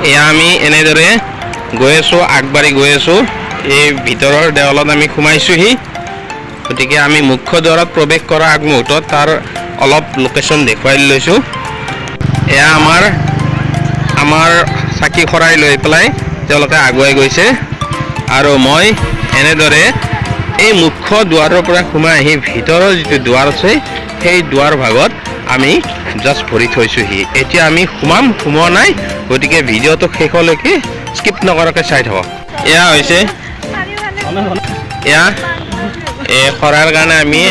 এয়া আমি এনেদৰে গৈ আছোঁ, আগবাঢ়ি গৈ আছোঁ। এই ভিতৰৰ দেৱালত আমি সোমাইছোঁহি। গতিকে আমি মুখ্য দুৱাৰত প্ৰৱেশ কৰাৰ আগমুহূৰ্তত তাৰ অলপ লোকেশ্যন দেখুৱাই লৈছোঁ। এয়া আমাৰ আমাৰ চাকি শৰাই লৈ পেলাই তেওঁলোকে আগুৱাই গৈছে আৰু মই এনেদৰে এই মুখ্য দুৱাৰৰ পৰা সোমাই আহি ভিতৰৰ যিটো দুৱাৰ আছে, সেই দুৱাৰ ভাগত আমি জাষ্ট ভৰি থৈছোঁহি। এতিয়া আমি সোমাম, সোমোৱা নাই। গতিকে ভিডিঅ'টো শেষলৈকে স্কিপ নকৰাকৈ চাই থাকক। এয়া হৈছে, এয়া এই শৰাইৰ কাৰণে আমি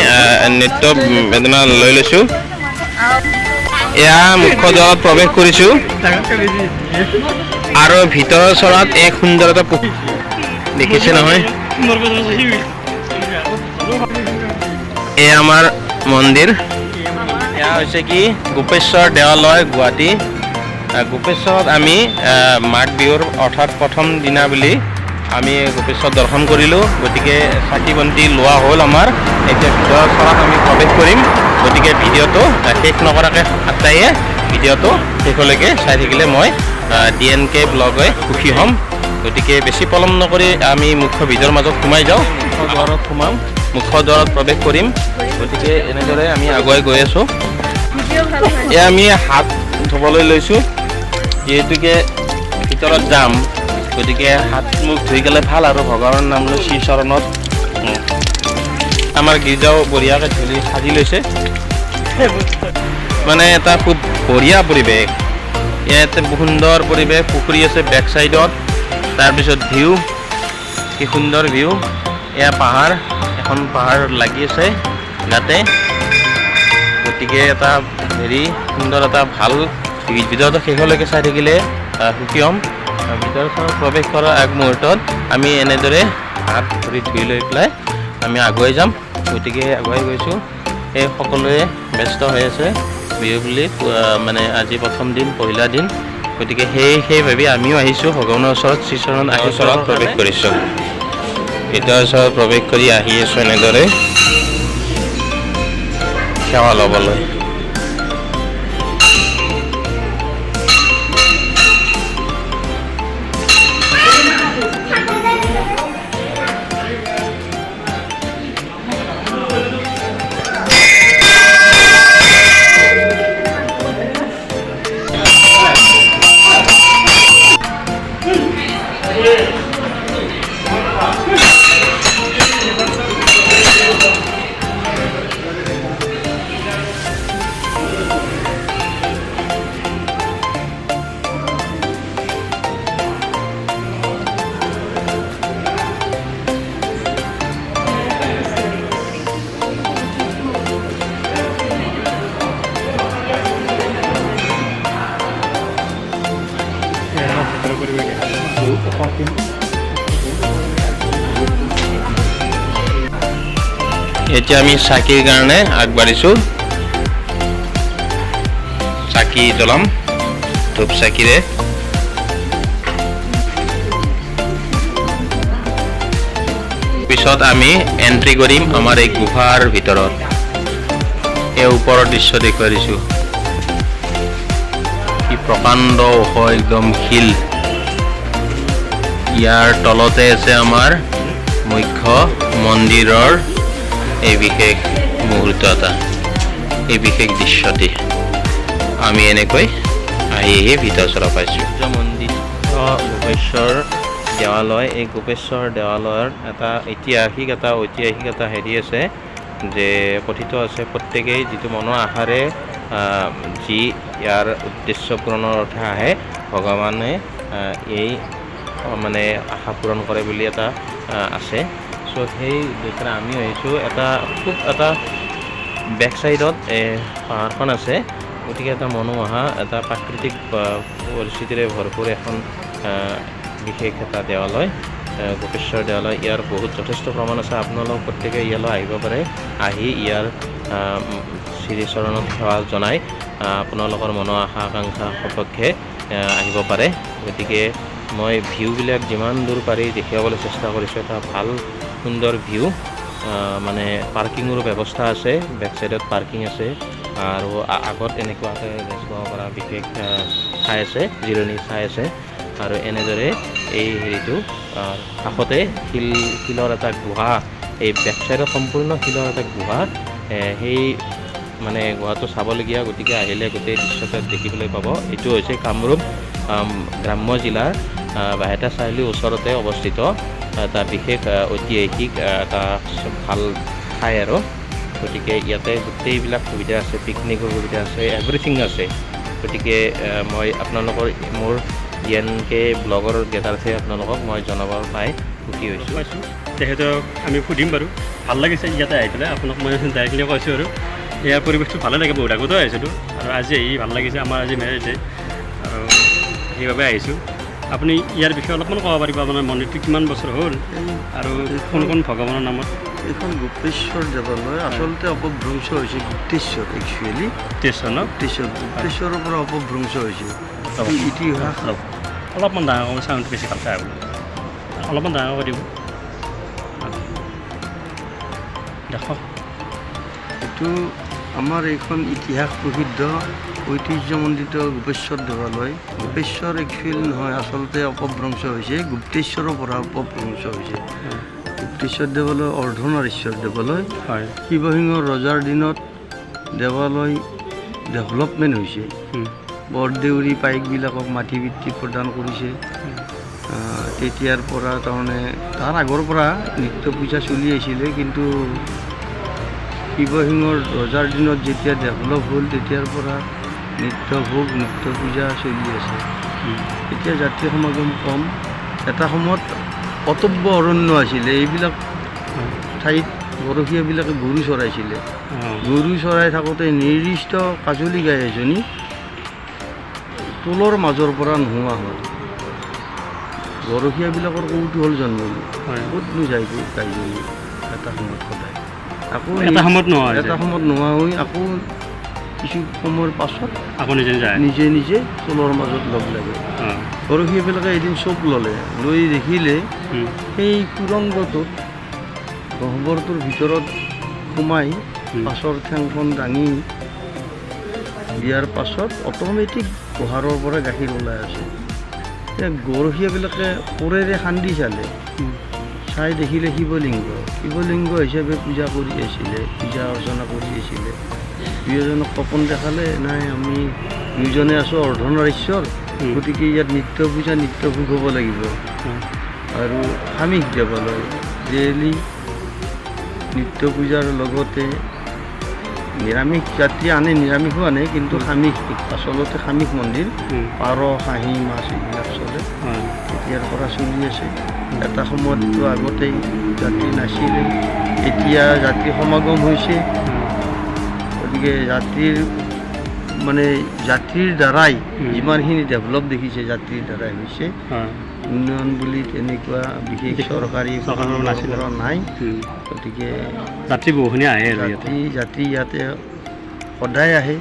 নৃত্য বেদনা লৈ লৈছোঁ। এয়া মুখ্য দুৱাৰত প্ৰৱেশ কৰিছোঁ আৰু ভিতৰৰ চৰাত এক সুন্দৰ এটা পুখুৰী দেখিছে নহয়। এয়া আমাৰ মন্দিৰ। এয়া হৈছে কি গোপেশ্বৰ দেৱালয়, গুৱাহাটী। গোপেশ্বৰত আমি মাঘ বিহুৰ অৰ্থাৎ প্ৰথম দিনা বুলি আমি গোপেশ্বৰ দৰ্শন কৰিলোঁ। গতিকে চাকি বন্তি লোৱা হ'ল আমাৰ। এতিয়া ভিতৰৰ চৰাত আমি প্ৰৱেশ কৰিম। গতিকে ভিডিঅ'টো শেষ নকৰাকৈ আটাইয়ে ভিডিঅ'টো শেষলৈকে চাই থাকিলে মই ডি এন কে ব্লগে সুখী হ'ম। গতিকে বেছি পলম নকৰি আমি মুখ্য ভিডিঅ'ৰ মাজত সোমাই যাওঁ। মুখ্য দুৱাৰত সোমাম, মুখ্য দুৱাৰত প্ৰৱেশ কৰিম। গতিকে এনেদৰে আমি আগুৱাই গৈ আছোঁ। এয়া আমি হাত ধুবলৈ লৈছোঁ, যিহেতুকে ভিতৰত যাম। গতিকে হাত মুখ ধুই গ'লে ভাল আৰু ভগৱানৰ নাম লৈ শ্ৰীচৰণত। আমাৰ গীৰ্জাও বঢ়িয়াকৈ ধুলি সাজি লৈছে। মানে এটা খুব বঢ়িয়া পৰিৱেশ ইয়াতে, সুন্দৰ পৰিৱেশ। পুখুৰী আছে বেক চাইডত, তাৰপিছত ভিউ, কি সুন্দৰ ভিউ। এয়া পাহাৰ, এখন পাহাৰ লাগি আছে গাতে। গতিকে এটা হেৰি সুন্দৰ এটা ভাল ভিডিঅ'টো শেষলৈকে চাই থাকিলে সুখী হ'ম। ভিতৰত প্ৰৱেশ কৰাৰ আগমুহূৰ্তত আমি এনেদৰে হাত ভৰি ধুই লৈ পেলাই আমি আগুৱাই যাম। গতিকে আগুৱাই গৈছোঁ। এই সকলোৱে ব্যস্ত হৈ আছে বিহু বুলি, মানে আজি প্ৰথম দিন, পহিলা দিন। গতিকে সেই ভাবি আমিও আহিছোঁ ভগৱানৰ ওচৰত, শ্ৰীচৰণ আহি ওচৰত প্ৰৱেশ কৰিছোঁ। ভিতৰৰ ওচৰত প্ৰৱেশ কৰি আহি আছোঁ এনেদৰে সেৱা ল'বলৈ। এতিয়া আমি চাকিৰ কাৰণে আগবাঢ়িছোঁ। চাকি জ্বলাম ধূপ চাকিৰে। পিছত আমি এণ্ট্ৰি কৰিম আমাৰ এই গুহাৰ ভিতৰত। এই ওপৰৰ দৃশ্য দেখুৱাই দিছোঁ। কি প্ৰকাণ্ড ওখ একদম শিল। ইয়াৰ তলতে আছে আমাৰ মুখ্য মন্দিৰৰ এই বিশেষ মুহূৰ্ত এটা, এই বিশেষ দৃশ্যটি। আমি এনেকৈ আহি আহি ভিতৰ চৰা পাইছোঁ। মন্দিৰ গোপেশ্বৰ দেৱালয়। এই গোপেশ্বৰ দেৱালয়ৰ এটা ঐতিহাসিক এটা হেৰি আছে যে কথিত আছে, প্ৰত্যেকেই যিটো মনৰ আশাৰে যি ইয়াৰ উদ্দেশ্য পূৰণৰ অৰ্থে আহে, ভগৱানে এই মানে আশা পূৰণ কৰে বুলি এটা আছে। চ' সেই উদ্দেশ্যৰে আমিও আহিছোঁ। এটা খুব এটা বেক চাইডত পাহাৰখন আছে। গতিকে এটা মনোমোহা এটা প্ৰাকৃতিক পৰিস্থিতিৰে ভৰপূৰ এখন বিশেষ এটা দেৱালয়, গোপেশ্বৰ দেৱালয়। ইয়াৰ বহুত যথেষ্ট প্ৰমাণ আছে। আপোনালোক প্ৰত্যেকে ইয়ালৈ আহিব পাৰে। আহি ইয়াৰ শ্ৰীচৰণত সেৱা জনাই আপোনালোকৰ মনৰ আশা আকাংক্ষা সপক্ষে আহিব পাৰে। গতিকে মই ভিউবিলাক যিমান দূৰ পাৰি দেখুৱাবলৈ চেষ্টা কৰিছোঁ। এটা ভাল সুন্দৰ ভিউ। মানে পাৰ্কিঙৰো ব্যৱস্থা আছে, বেক চাইডত পাৰ্কিং আছে আৰু আগত এনেকুৱাকৈ ৰেষ্ট ল'ব পৰা বিশেষ ঠাই আছে, জিৰণি ঠাই আছে। আৰু এনেদৰে এই হেৰিটো কাষতে শিলৰ এটা গুহা, এই বেক চাইডত সম্পূৰ্ণ শিলৰ এটা গুহা, সেই মানে গুহাটো চাবলগীয়া। গতিকে আহিলে গোটেই দৃশ্যটো দেখিবলৈ পাব। এইটো হৈছে কামৰূপ গ্ৰাম্য জিলাৰ বাইহাটা চাৰিআলিৰ ওচৰতে অৱস্থিত এটা বিশেষ ঐতিহাসিক এটা ভাল ঠাই আৰু। গতিকে ইয়াতে গোটেইবিলাক সুবিধা আছে, পিকনিকৰ সুবিধা আছে, এভৰিথিং আছে। গতিকে মই আপোনালোকৰ মোৰ DNK ব্লগৰ গেটাৰছে আপোনালোকক মই জনাব পাই সুখী হৈছোঁ। পাইছোঁ, তেখেতক আমি সুধিম বাৰু। ভাল লাগিছে ইয়াতে আহি পেলাই। আপোনাক মই ডাইৰেক্টলি কৈছোঁ আৰু ইয়াৰ পৰিৱেশটো ভালে লাগে। বহুত আগতেও আহিছিলোঁ আৰু আজি আহি ভাল লাগিছে। আমাৰ আজি মেৰেজ ডে আৰু সেইবাবে আহিছোঁ। আপুনি ইয়াৰ বিষয়ে অলপমান ক'ব পাৰিব? আপোনাৰ মন্দিৰটো কিমান বছৰ হ'ল আৰু কোন কোন ভগৱানৰ নামত? এইখন গুপ্তেশ্বৰ দেৱালয় আচলতে অপভ্ৰংশ হৈছে। গুপ্তেশ্বৰ একচুৱেলি গুপ্তেশ্বৰ ন? গুপ্তেশ্বৰ, গুপ্তেশ্বৰৰ পৰা অপভ্ৰংশ হৈছে। ইতিহাস ৰ'ব, অলপমান ডাঙৰ কৰি, চাউণ্ডটো বেছি ভালকৈ আহে বোলে। অলপমান ডাঙৰ কৰি দিব। দেখক। এইটো আমাৰ এইখন ইতিহাস প্ৰসিদ্ধ ঐতিহ্যমণ্ডিত গোপেশ্বৰ দেৱালয়। গোপেশ্বৰ একচুৱেলি নহয়, আচলতে অপভ্ৰংশ হৈছে, গুপ্তেশ্বৰৰ পৰা অপভ্ৰংশ হৈছে। গুপ্তেশ্বৰ দেৱালয় অৰ্ধনাৰীশ্বৰ দেৱালয়। শিৱসিংহ ৰজাৰ দিনত দেৱালয় ডেভেলপমেণ্ট হৈছে। বৰদেউৰী পাইকবিলাকক মাটি বৃত্তি প্ৰদান কৰিছে। তেতিয়াৰ পৰা, তাৰমানে তাৰ আগৰ পৰা নিত্য পূজা চলি আহিছিলে, কিন্তু শিৱসিংহৰ ৰজাৰ দিনত যেতিয়া ডেভেলপ হ'ল, তেতিয়াৰ পৰা নিত্য ভোগ, নিত্য পূজা চলি আছে। এতিয়া যাত্ৰী সমাগম কম। এটা সময়ত অটব্য অৰণ্য আছিলে এইবিলাক ঠাইত। গৰখীয়াবিলাকে গৰু চৰাইছিলে। গৰু চৰাই থাকোঁতে নিৰ্দিষ্ট কাজলী গাই এজনী টোলৰ মাজৰ পৰা নোহোৱা হ'ল। গৰখীয়াবিলাকৰ কৌতূহল জন্মিল, ক'তনো যায় গাইজনী এটা সময়ত সদায় আকৌ এটা সময়ত নোহোৱা হৈ এটা যায়। সময়ত নোহোৱা হৈ আকৌ কিছু সময়ৰ পাছত আকৌ নিজে যায়। নিজে নিজে টোলৰ মাজত লগ লাগে। গৰখীয়াবিলাকে এদিন চোপ ল'লে, লৈ দেখিলে সেই সুৰংগটোত, গহ্বৰটোৰ ভিতৰত সোমাই পাছৰ ঠেংখন দাঙি দিয়াৰ পাছত অট'মেটিক গোহাৰৰ পৰা গাখীৰ ওলাই আছে। এতিয়া গৰখীয়াবিলাকে কোৰেৰে খান্দি চালে, চাই দেখিলে শিৱলিংগ। শিৱলিংগ হিচাপে পূজা কৰি আছিলে, পূজা অৰ্চনা কৰি আছিলে। দুয়োজনক সপোন দেখালে, নাই, আমি দুয়োজনে আছোঁ অৰ্ধনাৰীশ্বৰ, গতিকে ইয়াত নিত্য পূজা, নিত্য ভোগ হ'ব লাগিব। আৰু আমিষ দেৱালয়, ডেইলি নিত্য পূজাৰ লগতে নিৰামিষ যাত্ৰী আনে, নিৰামিষো আনে, কিন্তু আমিষ, আচলতে আমিষ মন্দিৰ। পাৰ, খাহী, মাছ এইবিলাক চলে। তেতিয়াৰ পৰা চলি আছে। এটা সময়ততো আগতেই যাত্ৰী নাছিলে, এতিয়া যাত্ৰী সমাগম হৈছে। গতিকে যাত্ৰীৰ মানে যাত্ৰীৰ দ্বাৰাই যিমানখিনি ডেভেলপ দেখিছে, যাত্ৰীৰ দ্বাৰাই হৈছে। উন্নয়ন বুলি তেনেকুৱা বিশেষ চৰকাৰী চৰকাৰৰ নাছিলে। পৰা নাই। গতিকে যাত্ৰী বহুখিনি আহে আৰু ইয়াতে। যাত্ৰী ইয়াতে সদায় আহে,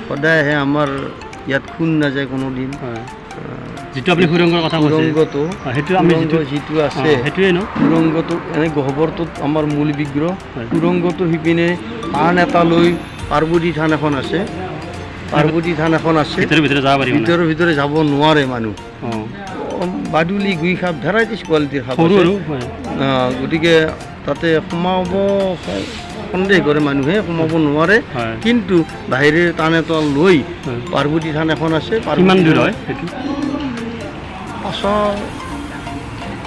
সদায় আহে। আমাৰ ইয়াত খুন নাযায় কোনো দিন। যিটো আপুনি সুৰংগৰ কথা কৈছে, সুৰংগটো সেইটো আমি সুৰংগ যিটো যিটো আছে, সেইটোৱে ন? সুৰংগটো এনে গহ্বৰটোত আমাৰ মূল বিগ্ৰহ। সুৰংগটো সিপিনে থান এটা লৈ পাৰ্বতী থান এখন আছে, পাৰ্বতী থান এখন আছে। ভিতৰে ভিতৰে যাব পাৰি মানে? ভিতৰে ভিতৰে যাব নোৱাৰে মানুহ। বাদুলি, গুই সাপ, ভেৰাইটিজ কোৱালিটিৰ সাপ সৰু আছে। সৰু হয়। গতিকে তাতে সোমাব সন্দেহ কৰে মানুহে, সোমাব নোৱাৰে। কিন্তু বাহিৰে টান এটা লৈ পাৰ্বতী থান এখন আছে। কিমান পাৰ্বতী দূৰ থান হয় সেইটো? 500,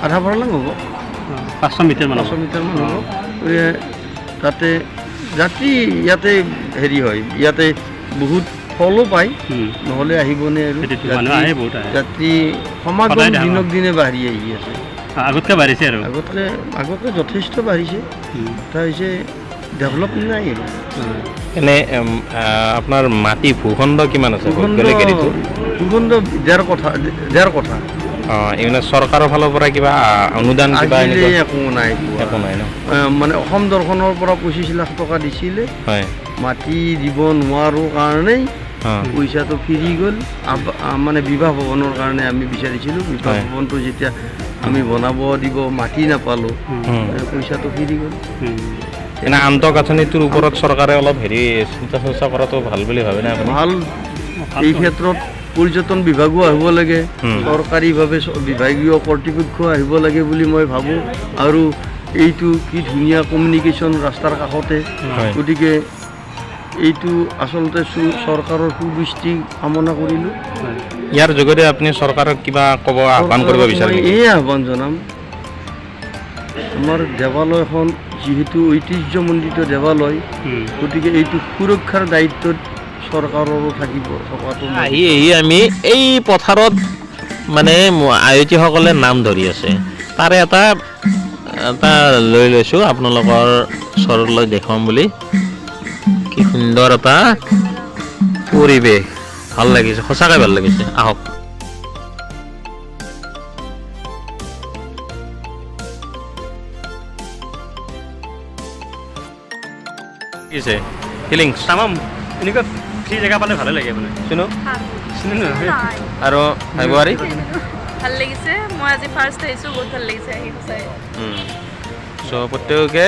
আধা ভৰালাং হ'ব। 500 মিটাৰ মান হ'ব। 500 মিটাৰমান হ'ব। গতিকে তাতে যাত্ৰী ইয়াতে হেৰি হয়, ইয়াতে বহুত ফলো পায়। নহ'লে আহিবনে আৰু? সেইটোতো, মানুহ আহে, বহুত আহে। যাত্ৰী সমাগম সদায় দেখা দিনক দিনে বাঢ়ি আহি আছে। আগতকৈ বাঢ়িছে আৰু? আগতকৈ যথেষ্ট বাঢ়িছে। কথা হৈছে ডেভেলপ নাই আৰু। এনে আপোনাৰ মাটি ভূখণ্ড কিমান আছে? ভূখণ্ড ভৌগোলিক হেৰিটো? ভূখণ্ড ডেৰ কথা, ডেৰ কথা। অঁ, এইবিলাক চৰকাৰৰ ফালৰ পৰা কিবা অনুদান কিবা আজিলৈ এনেকুৱা একো নাই পোৱা। একো নাই ন? মানে অসম দৰ্শনৰ পৰা 25 লাখ টকা দিছিলে। মাটি দিব নোৱাৰোঁ কাৰণেই পইচাটো ফিৰি গ'ল। মানে বিবাহ ভৱনৰ কাৰণে আমি বিচাৰিছিলোঁ। বিবাহ ভৱনটো যেতিয়া আমি বনাব দিব মাটি নাপালোঁ, পইচাটো ফিৰি গ'ল। এনে আন্তঃগাঁথনিটোৰ ওপৰত চৰকাৰে অলপ হেৰি চিন্তা চৰ্চা কৰাটো ভাল বুলি ভাবেনে আপুনি? ভাল। ভাল। এই ক্ষেত্ৰত পৰ্যটন বিভাগো আহিব লাগে, চৰকাৰীভাৱে বিভাগীয় কৰ্তৃপক্ষ আহিব লাগে বুলি মই ভাবোঁ। আৰু এইটো কি ধুনীয়া কমিউনিকেশ্যন ৰাস্তাৰ কাষতে, গতিকে এইটো আচলতে চৰকাৰৰ সুদৃষ্টি কামনা কৰিলোঁ। ইয়াৰ যোগেদি আপুনি চৰকাৰক কিবা ক'ব, আহ্বান কৰিব বিচাৰে মই নেকি? এই আহ্বান জনাম, আমাৰ দেৱালয়খন যিহেতু ঐতিহ্যমণ্ডিত দেৱালয়, গতিকে এইটো সুৰক্ষাৰ দায়িত্বত চৰকাৰৰো থাকিব থকাটো মই আহি আহি আমি এই পথাৰত মানে আয়তীসকলে নাম ধৰি আছে, তাৰে এটা এটা লৈ লৈছোঁ আপোনালোকৰ ওচৰলৈ দেখুৱাম বুলি। কি সুন্দৰ এটা পৰিৱেশ, ভাল লাগিছে, সঁচাকৈ ভাল লাগিছে। আহক। ফিলিংছ? তামাম। এনেকুৱা ফ্ৰী জেগা পালে ভালে লাগে মানে। শুনো। চিনি নহয়। আৰু ভাই বোৱাৰী? ভাল লাগিছে। মই আজি ফাৰ্ষ্ট আহিছোঁ, বহুত ভাল লাগিছে আহি সঁচাই। চ' প্ৰত্যেককে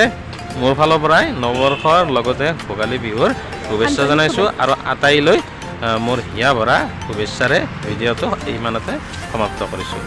মোৰ ফালৰ পৰাই নৱবৰ্ষৰ লগতে ভোগালী বিহুৰ শুভেচ্ছা জনাইছোঁ আৰু আটাইলৈ মোৰ হিয়া ভৰা শুভেচ্ছাৰে ভিডিঅ'টো ইমানতে সমাপ্ত কৰিছোঁ।